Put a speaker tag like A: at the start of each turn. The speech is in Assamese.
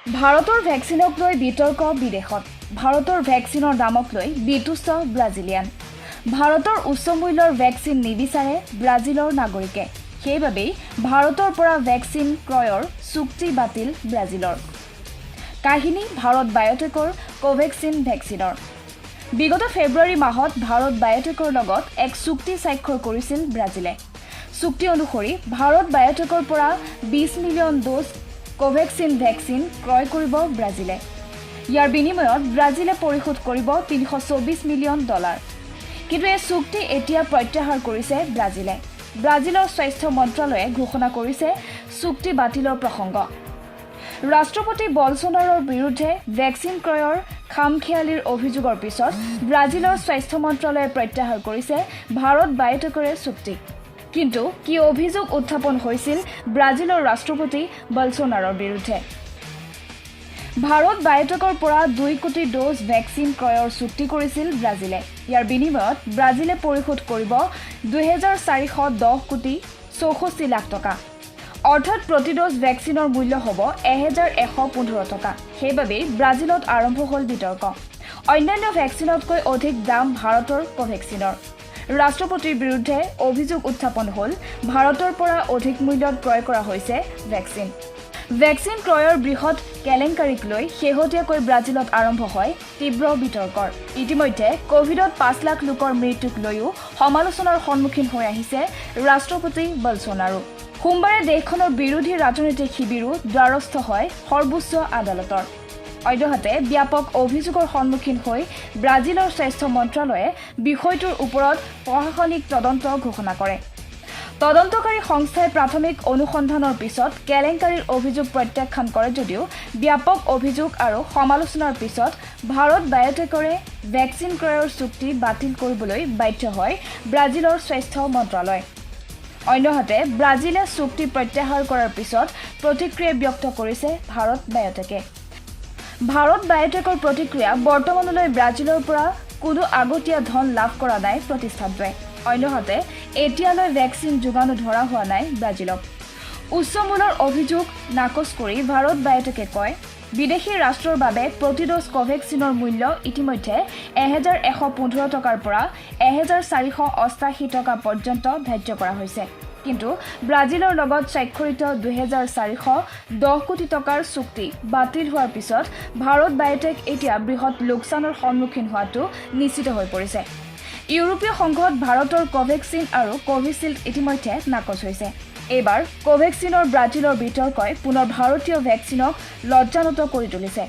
A: ভাৰতৰ ভেকচিনক লৈ বিতৰ্ক বিদেশত। ভাৰতৰ ভেকচিনৰ দামক লৈ বিতুষ্ট ব্ৰাজিলিয়ান। ভাৰতৰ উচ্চ মূল্যৰ ভেকচিন নিবিচাৰে ব্ৰাজিলৰ নাগৰিকে। সেইবাবেই ভাৰতৰ পৰা ভেকচিন ক্ৰয়ৰ চুক্তি বাতিল ব্ৰাজিলৰ। কাহিনী ভাৰত বায়'টেকৰ কোভেক্সিন ভেকচিনৰ। বিগত ফেব্ৰুৱাৰী মাহত ভাৰত বায়'টেকৰ লগত এক চুক্তি স্বাক্ষৰ কৰিছিল ব্ৰাজিলে। চুক্তি অনুসৰি ভাৰত বায়'টেকৰ পৰা 20 মিলিয়ন ড'জ কোভেক্সিন ভেকচিন ক্ৰয় কৰিব ব্ৰাজিলে। ইয়াৰ বিনিময়ত ব্ৰাজিলে পৰিশোধ কৰিব 324 মিলিয়ন ডলাৰ। কিন্তু এই চুক্তি এতিয়া প্ৰত্যাহাৰ কৰিছে ব্ৰাজিলে। ব্ৰাজিলৰ স্বাস্থ্য মন্ত্ৰালয়ে ঘোষণা কৰিছে চুক্তি বাতিলৰ প্ৰসংগ। ৰাষ্ট্ৰপতি বলছনাৰৰ বিৰুদ্ধে ভেকচিন ক্ৰয়ৰ খামখেয়ালিৰ অভিযোগৰ পিছত ব্ৰাজিলৰ স্বাস্থ্য মন্ত্ৰালয়ে প্ৰত্যাহাৰ কৰিছে ভাৰত বায়'টেকৰে চুক্তি। কিন্তু কি অভিযোগ উত্থাপন হৈছিল ব্ৰাজিলৰ ৰাষ্ট্ৰপতি বলছনাৰৰ বিৰুদ্ধে? ভাৰত বায়'টেকৰ পৰা 2 কোটি ড'জ ভেকচিন ক্ৰয়ৰ চুক্তি কৰিছিল ব্ৰাজিলে। ইয়াৰ বিনিময়ত ব্ৰাজিলে পৰিশোধ কৰিব 2410 কোটি 64 লাখ টকা। অৰ্থাৎ প্ৰতি ড'জ ভেকচিনৰ মূল্য হ'ব 1115 টকা। সেইবাবেই ব্ৰাজিলত আৰম্ভ হ'ল বিতৰ্ক। অন্যান্য ভেকচিনতকৈ অধিক দাম ভাৰতৰ কোভেক্সিনৰ। ৰাষ্ট্ৰপতিৰ বিৰুদ্ধে অভিযোগ উত্থাপন হ'ল, ভাৰতৰ পৰা অধিক মূল্যত ক্ৰয় কৰা হৈছে ভেকচিন। ভেকচিন ক্ৰয়ৰ বৃহৎ কেলেংকাৰীক লৈ শেহতীয়াকৈ ব্ৰাজিলত আৰম্ভ হয় তীব্ৰ বিতৰ্কৰ। ইতিমধ্যে কভিডত 5 লাখ লোকৰ মৃত্যুক লৈও সমালোচনাৰ সন্মুখীন হৈ আহিছে ৰাষ্ট্ৰপতি বলছনাৰো। সোমবাৰে দেশখনৰ বিৰোধী ৰাজনৈতিক শিবিৰো দ্বাৰস্থ হয় সৰ্বোচ্চ আদালতৰ। অন্যহাতে ব্যাপক অভিযোগৰ সন্মুখীন হৈ ব্ৰাজিলৰ স্বাস্থ্য মন্ত্ৰালয়ে বিষয়টোৰ ওপৰত প্ৰশাসনিক তদন্ত ঘোষণা কৰে। তদন্তকাৰী সংস্থাই প্ৰাথমিক অনুসন্ধানৰ পিছত কেলেংকাৰীৰ অভিযোগ প্ৰত্যাখ্যান কৰে যদিও ব্যাপক অভিযোগ আৰু সমালোচনাৰ পিছত ভাৰত বায়'টেকৰে ভেকচিন ক্ৰয়ৰ চুক্তি বাতিল কৰিবলৈ বাধ্য হয় ব্ৰাজিলৰ স্বাস্থ্য মন্ত্ৰালয়। অন্যহাতে ব্ৰাজিলে চুক্তি প্ৰত্যাহাৰ কৰাৰ পিছত প্ৰতিক্ৰিয়া ব্যক্ত কৰিছে ভাৰত বায়'টেকে। ভাৰত বায়'টেকৰ প্ৰতিক্ৰিয়া, বৰ্তমানলৈ ব্ৰাজিলৰ পৰা কোনো আগতীয়া ধন লাভ কৰা নাই প্ৰতিষ্ঠানটোৱে। অন্যহাতে এতিয়ালৈ ভেকচিন যোগানো ধৰা হোৱা নাই ব্ৰাজিলক। উচ্চ মূল্যৰ অভিযোগ নাকচ কৰি ভাৰত বায়'টেকে কয়, বিদেশী ৰাষ্ট্ৰৰ বাবে প্ৰতি ড'জ কভেক্সিনৰ মূল্য ইতিমধ্যে 1115 টকাৰ পৰা 1488 টকা পৰ্যন্ত ধাৰ্য কৰা হৈছে। কিন্তু ব্ৰাজিলৰ লগত স্বাক্ষৰিত 2410 কোটি টকাৰ চুক্তি বাতিল হোৱাৰ পিছত ভাৰত বায়'টেক এতিয়া বৃহৎ লোকচানৰ সন্মুখীন হোৱাটো নিশ্চিত হৈ পৰিছে। ইউৰোপীয় সংঘত ভাৰতৰ কভেক্সিন আৰু কোভিচিল্ড ইতিমধ্যে নাকচ হৈছে। এইবাৰ কভেক্সিনৰ ব্ৰাজিলৰ বিতৰ্কই পুনৰ ভাৰতীয় ভেকচিনক লজ্জানত কৰি তুলিছে।